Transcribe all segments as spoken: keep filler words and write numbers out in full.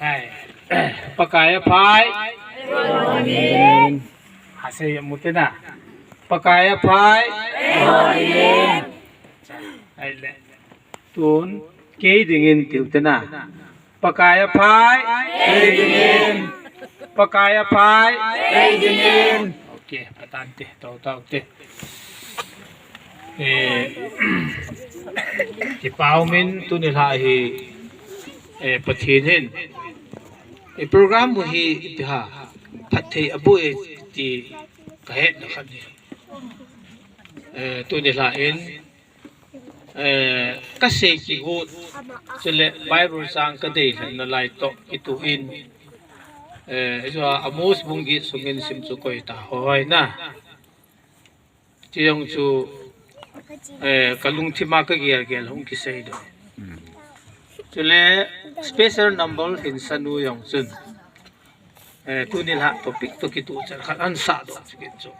Ai. Pakai aphai. Amen. Asei mu te na. Pakai aphai. Ai le. Tun kei dingin tiu te na. Pakai aphai. Kei dingin. Pakai aphai. Kei dingin. Okay, patan te, tau tau te. Eh, kipah umin tuni lha hi, eh, Pathen hin i program u hi ipi ham phatthei aboh e ti kahetna khat ahi. Eh, tuni lha in, eh, kasei kigot, chule Bible chang kadeilhenna lai toh kituh in, eh, hichu Amos bung get sungin sim chu koi ta hoi na. Chujong chu, eh, kalungthima kagel gel hung kisei doh. Chule special number hin sanu jong chun, eh, tuni lha topic toh kituh chan khat ahin sah doh chu kin chu.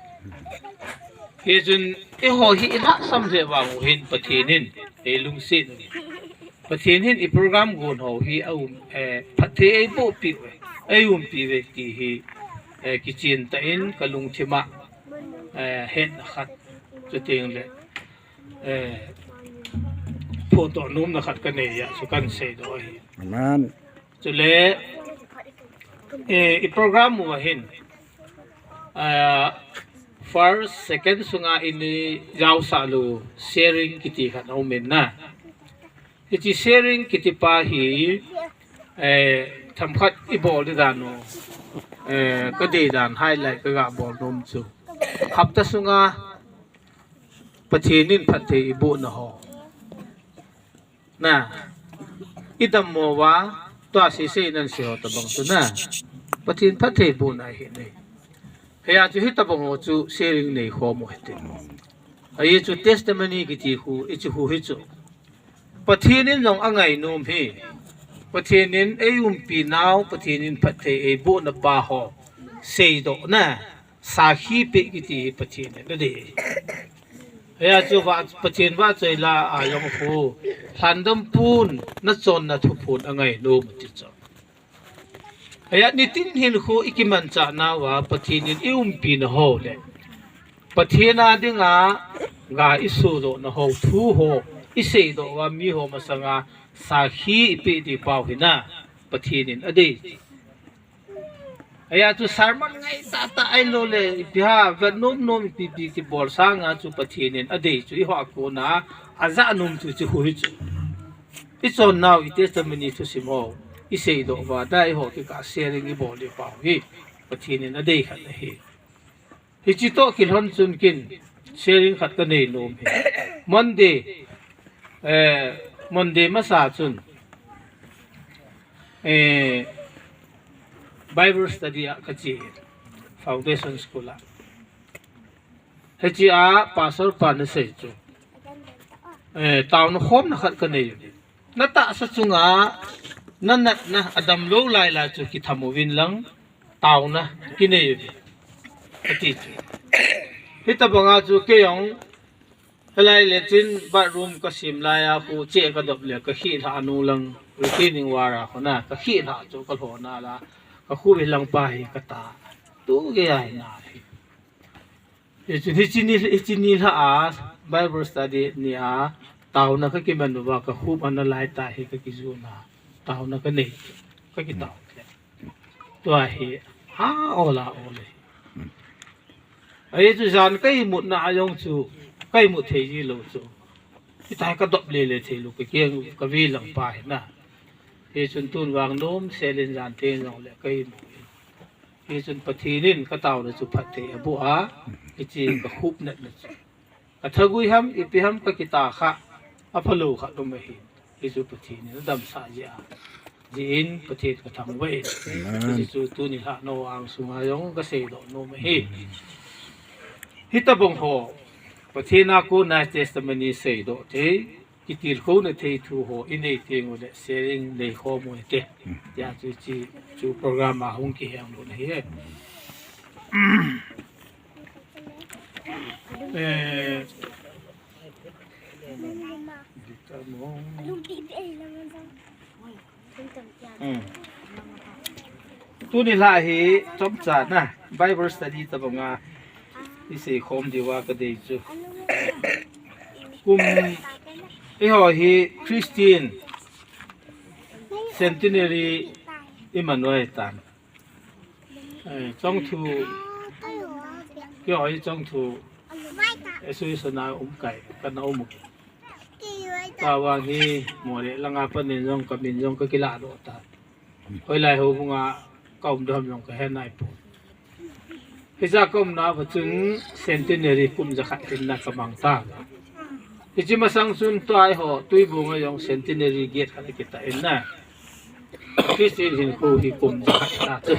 Hichun eiho hi ilhahsam lheh vang uhin Pathen in eilungset uve. Pathen hin i program gon ho hi aum, eh, phatthei eiboh piu ve, eiumpi uve ti hi, eh, kichen tah in kalungthima, eh, hetna khat, chuteng le, eh, phohdoh nomna khat kanei a chu kahin seidoh ahi. Amen. Chule, eh, i program u ahin, eh, first, second sunga ini jaosah lou sharing kiti khat aumin na. Hiche sharing kiti pa hi, eh, themkhat ibol di dan u, eh, kadei dan highlight kaga bol nom chu, hapta sunga Pathen in phatthei ibohna ho. Na, idammo uva, tua sese nan sei ho tabang chu na. Pathen phatthei bohna ahi ne. Hia chu hitabang ho chu sharing nei khom u hite. Ahi chu testimony kiti khu, hichu khu hichu. Pathen in jong angainom hi. Pathen in eiumpi nau, Pathen in phatthei eibohna pa ho seidoh na. Sakhi peh kiti hi Pathen in adei. Hia chu va, Pathen vahchoi la a jong khu, lhandam pun, nachonna thuphon angainom ati chu. Hia nitin hin khu ikimanchah nauva Pathen in iumpi na ho le Pathen a dinga ga isodoh na ho thu ho iseidoh uva miho masanga sakhi ipeh ding pau hi na Pathen in adei. Hia chu sermon ngai tahtah ahilou le, ipi ham, vet nom nom ipi ipi kibol sanga chu Pathen in adei chu eiho a kona ajah nom chu hichu khu hichu. Ichon nau i testimony thusim ho iseidoh uva, da eiho kikah sharing ibol ding pau hi Pathen in adei khat ahi. Hiche toh kilhon chun kin sharing khat kanei nom hi. Monday, eh, Monday masa chun, eh, Bible study a kache, Foundation School a. Hiche a pastor pan asei chu, eh, taona khomna khat kanei. Natahsa chunga nanatna adamlou lai lai chu kitham uvin lang, taona kinei uve, ati chu. Hitabanga chu kei jong, hilai le chin bathroom kasim lai a khu che kadop le kakhih lhah nung lang, retaining wall a khu na, kakhih lhah chu kalhona la, kakhup hi lang pa hi kata. Tu gei a hi na hi. Hichun hiche ni, hiche ni lha a, Bible study ni a, taona kakiman uva, kakhup ana lai ta hi kakijuna, taona kanei, kakitao le. Tua hi, ha, ola, ole. Ahi chu jan kaimutna a jong chu, kaimut thei ji lou chu. Hitia kadop le le thei lou, kakeng, kavi lang pa hi na. Hichun tun vang nom selin jan thei jong le kaimu. Hichun Pathen in kataona chu phatthei aboh a, hiche kakhup natna chu. Kathagui ham, ipi ham kakita kha, aphalou khat um ahi. Hichu Pathen in adamsah jeh a. Jeh in Pathen kathangvah in. Amen. Hichu tuni lhah nau angsunga jong kaseidoh nom ahi. Hitabang ho, Pathen a kona testimony seidoh thei, kitilkhouna thei thu ho inei teng ule sharing nei khom u hite. Tia chu hiche chu program a hung kiheng lhon ahi. Eh, Hmm. Tuni lha hi chomcha na Bible study tabanga isei khom diuva kadei chu. Kum eiho hi Christian Centenary iman u ahitan. Eh, chong thu, keiho hi chong thu association a um kai kana um u. Tavang hi Moreh langa panin jong kamin jong kakilah doh ta. Hoilai houbunga kaum dam jong kahe naipon. Hicha kaumna uva chun Centenary kum jakhat hinna kamang ta. Hiche masang chun tua eiho Tuibong a jong Centenary gate khat akitah in na. Christian hinkho hi kum jakhat ta chu.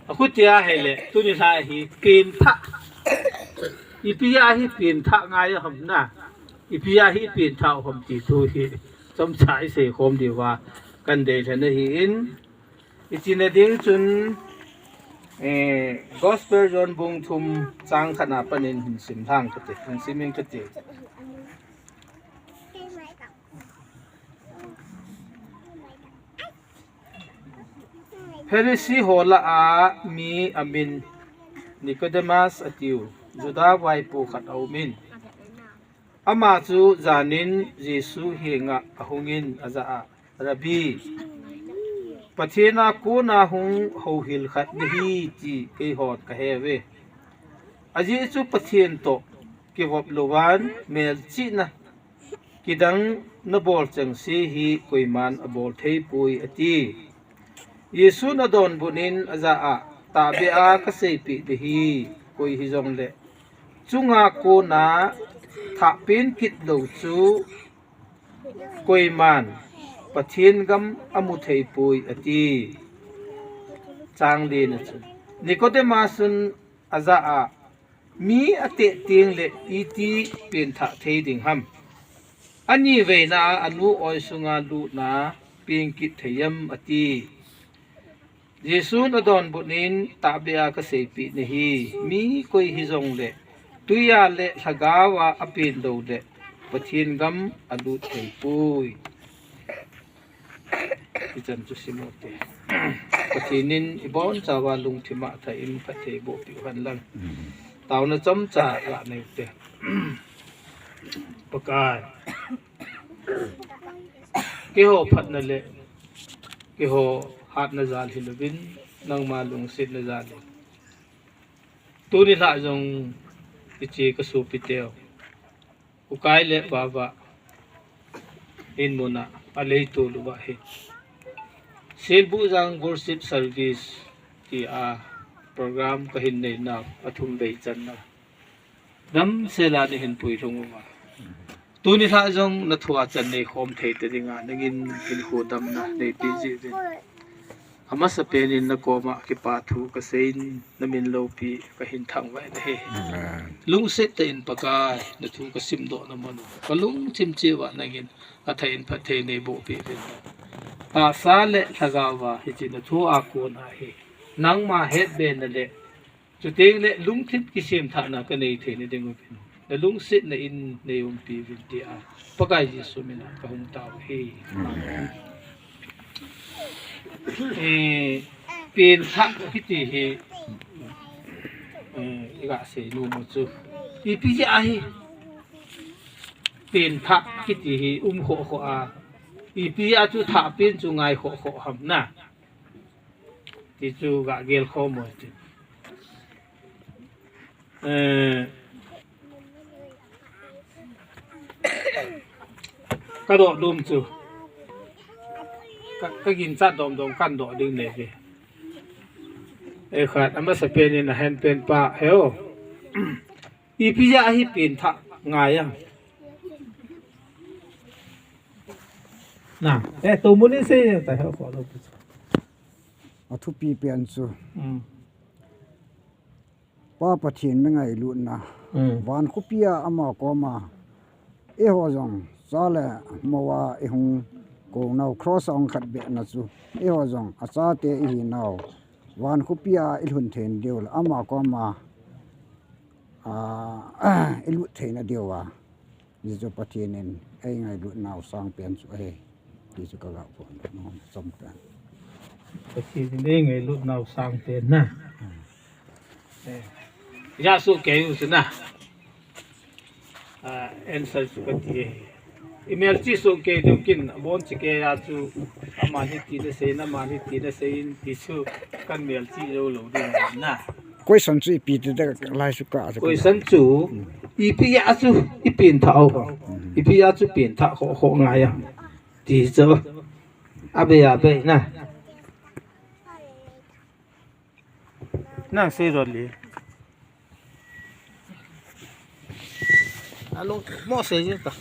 Akhutia hile tuni lha hi pengthah. Ipi a hi pengthah ngai ham na. Ipi a hi pengthah ham ti thu hi chomcha isei khom diuva kadei lhon ahin. Ichena ding chun, eh, Gospel John bung thum chang khatna panin hin sim lhang kate, hin sim ing kate. Pharisee ho lah a mi amin Nicodemus atiu, Juda vaipo khat aumin. Ama chu janin Jesu henga ahungin ajah a, Rabbi, Pathen a kona hung houhil khat nahi ti keihon kaheuve. Ajeh chu Pathen toh kivop louvan melchihna kidang nabol chengse hi koiman abol theipoi ati. Jesun adonbut in ajah a, Tahbeh a kaseipeh nahi, koi hijongle chunga kona thah pen kit lou chu koiman Pathen gam amu theipoi ati. Chang lina chun Nicodemus in ajah a, Mi ateh tengle iti pengthah thei ding ham? Aniveina a anu oi sunga lutna peng kit thei em ati. Jesun adonbut in, Tahbeh a kaseipeh nahi, mi koi hijongle twi a le lhagao a apen loule Pathen gam alut theipoi. Hichan chu sim u te. Pathen in ibonchauva lungthim a thain phatthei boh peh u hen lang. Taona chomcha lah nei u te. Pakai, keiho phatna le keiho hatna jal hilouvin, nangma lungsetna jal in, tuni lhah jong hiche kasopiteu Ukai le Vava in muna aleitol uva hi Silbuhjang Worship Service tia program kahin neinau athum vei channa damsela neihin puilhung uva, tuni lhah jong nathua chan neikhom thei ta dinga nangin hinkho damna neipeh jeh uvin, amasapen in nakoma kipa thu kaseiyin, namin loupi kahin thangvah in ahi. Lungset tah in Pakai, nathu kasimdoh na mun u kalungthim cheh uva nangin athah in phatthei neiboh peh uvin. Tahsa le lhagao a hiche nathu a kona hi nangma hetbena le chuteng le lungthim kisemthahna kanei theina ding uvin, nalungsetna in neiumpi uvin tia Pakai Jesu mina kahung tao u ahi. Eh, pengthah kiti hi, eh, iga sei nom u chu ipi jeh a hi pengthah kiti hi um khohkhoh a, ipi jeh a chu thah pen chu ngai khohkhoh ham na. Ti chu gagel khom u hite. Eh, kadoh nom chu ka, kaginchat domdom kahin doh ding nei ve. Eh, khat amasapen in ahenpen pa heo. Ipi jeh a hi pengthah ngai a. Na, eh, to mun in sei ta heo ko lo. Athupi pen chu Pa Pathen mi ngailutna, van khopia ama koma eiho jong cha le mou a ihung kounau cross a hung khatbehna chu eiho jong achate ihinau van khopia ilhun theina diu le ama koma ilut theina diuva, hichu Pathen in eingailut nau sangpen chu ahi, ti chu kaga phongdoh nom chomcha. Pathen in eingailut nau sangpen na. Eh, ja soh kei u chu na. Ah, answer chu kati e. I melchih soh kei ding kin, abon chikei a chu, aman hiti nasei in, aman hiti nasei in, ti chu, kan melchih jou lou ding na. Question chu ipi ti da lai chu ka chu. Question chu, ipi a chu, i pengthah u. Ipi a chu pengthah kho, kho ngai a. Ti chu, abei abei na. Nang sei ro le. Alo, mo sei je ta.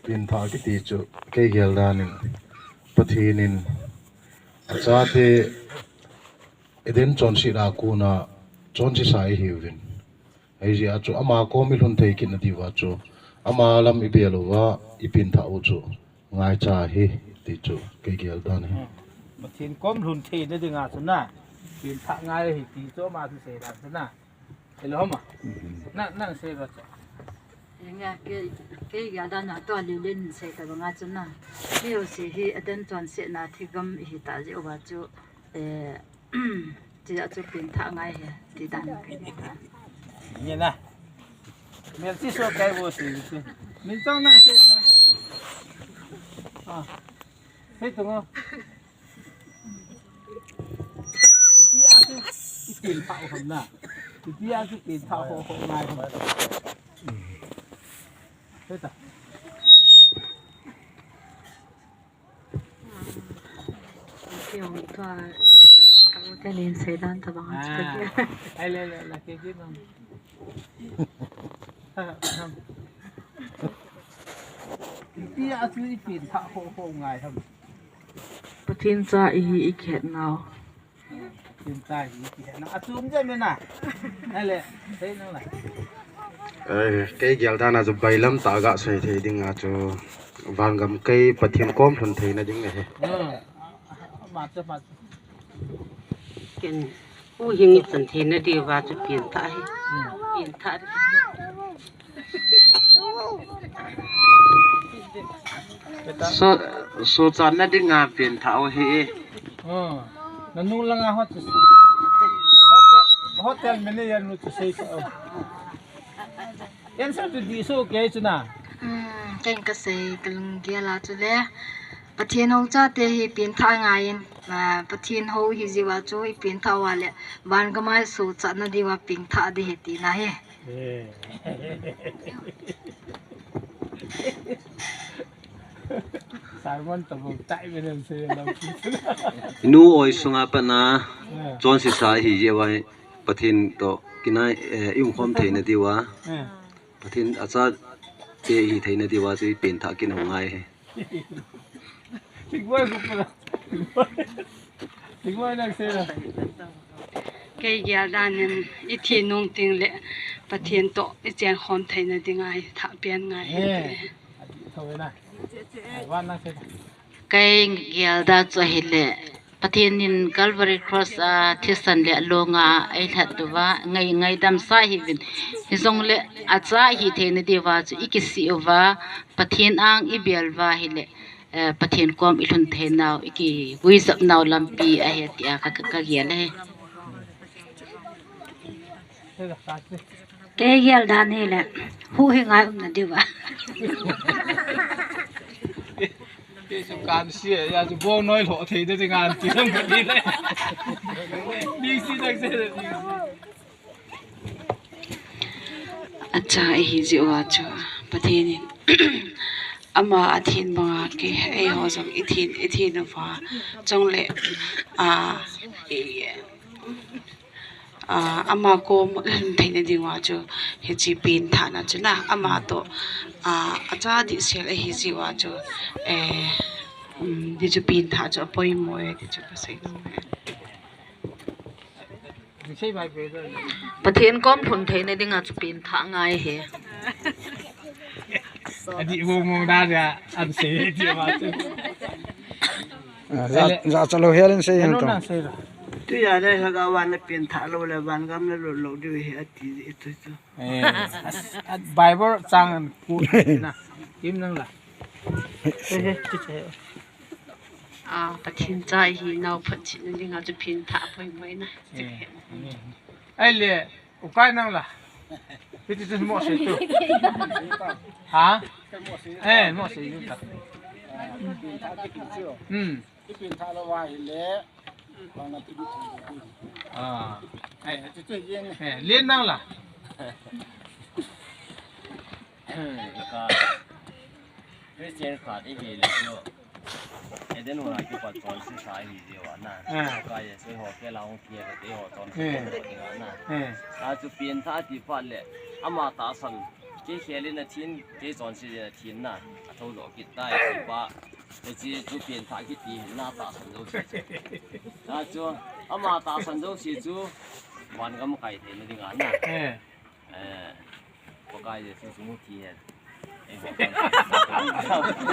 Pengthah kiti chu, kei gel dan in, Pathen in, achate Eden chonset a kon a, chonsesa ihiuvin. Ahijeh a chu ama kom i lhun thei kit na diuva chu, ama lam i bel uva, i pengthah u chu ngaicha ahi, ti chu kei gel dan ahi. Pathen kom lhun theina dinga chu na, pengthah ngai ahi ti chu ama thusei dan chu na. Hello, homa. Na, na sei ba chu. Enga kei, kei gel dan a tua lelen sei ta banga chu na. Miho se hi Eden chonset na thigam ihi ta jeh uva chu, eh, Tia chu pengthah ngai ahi, ti dan. Ni na. Melchih soh kei u si, si. Min chong na se na. Ah. Hei tu ngo. Ipi a chu, i pengthah u ham na. Ipi a chu pengthah ho, ho ngai ham. Hei ta. Kei hung tua, ka u te nin sei dan tabang a chu ka kei. Ai le le le, kei kei nang. Ipi a chu i pengthah ho ho ngai ham. Pathen cha ihi i kihet nau. Pathen cha ihi i kihet nau. A chom je me na. Ai le, sei nang la. Eh, kei gel dan a chu bailam tah a ga sei thei ding a chu vangam kei Pathen kom lhun theina ding ahi. Ken huhhing i chan theina diuva chu pengthah ahi. Pengthah. So, sochatna dinga pengthah u ahi. Na nung langa hot. Hotel, hotel manager nu chu sei sa. Answer chu dih soh kei chu na. Hmm, ken ka sei ka lunggel a chu le. Pathen hou chate hi pengthah ngai in, ah, Pathen hou hi jeh uva chu i pengthah uva le, vangam a i sochatna diuva pengthah ding ahi tina ahi. Eh. Sermon tabang tai menen sei lo. Nu oi sunga pat na, eh, chonsesa ahi jeh uva Pathen toh kinai, eh, i umkhom theina diuva. Eh. Pathen a chate i hi theina diuva chu i pengthah kit u ngai ahi. Thingvai gu pala. Thingvai nang sei la. Kei gel dan in i thi nung teng le Pathen toh i chenkhom theina dinga i thah pen ngai ahi. Eh. Adi thou na. Ai, wan nang sei. Kei gel dan chu ahile, Pathen in Calvary Cross a thisan le alonga eilhat uva, ngai, ngaidam sa hiuvin. Hijongle acha hi theina diuva chu i kisih uva, Pathen ang i bel uva ahile, eh, Pathen kom i lhun theinau, i kiguijop nau lampi ahi tia ka, ka, ka gel ahi. Kei gel dan hile, huhhing a i umna diuva. Kei chu kan sia, ya chu bong noi lhoh thei ding ngan ti lang ka ti le. Ding si dang se le ding si. Acha ihi jeh uva chu Pathen in ama athin banga kei eiho jong i thin, i thin uva chule, a, i, Ah, ama kom lhun theina diuva chu hiche pengthahna chu na, ama toh, ah, acha dihsel ahi jeh uva chu, eh, um, hichu pengthah chu apoimo e ti chu kasei nom e. Pathen kom lhun theina dinga chu pengthah ngai ahi. Adih mong mong dan a, an sei ti ma chu. Ah, ja, ja chalou hel in sei hen to. Tuja le lhagao a na pengthah lou le vangam na lut lou diu ahi ati tu tu. Eh, as, at Bible chang an ku na. Im nang la. He, he, tu che. A, Pathen cha ihinau photchetna dinga chu pengthah poimo ahi na. Eh, eh. Ahile, ukai nang la. Hiti chun mo sei tu. Ha? Eh, mo sei tu ta. Hmm. Ipengthah lou va ahile, bang na ti di thei di. Ah. Eh, eh, Len nang la. Ka Christian khat ihi le chu. Eden hua kipat chonse sa ihi jeh uva na. Eh. Ka Jesu ho kei la hung kile kei ho chonse Eh. Ding a na. Eh. A chu pengthah ti phat le. Ama tahsan. Kei khel in a thin, kei chonse in a thin na. A tho jo kit tai ti pa. Hiche chu pengthah kiti na tahsan jouse chu. Na chu, ama tahsan jouse chu, van gam kai theina dinga na. Eh. Eh, Pakai Jesu chu mu thi hen. Eh, ho kan.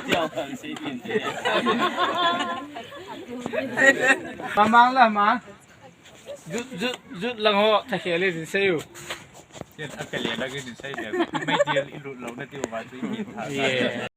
Tiau kan sei tin te. Mamang la ma. Jut, jut, jut lang ho, tha khel le din sei u. Yen a ka le la ke din sei le. Mai tiel i lut lou na ti u va chu i mi tha. Yeah.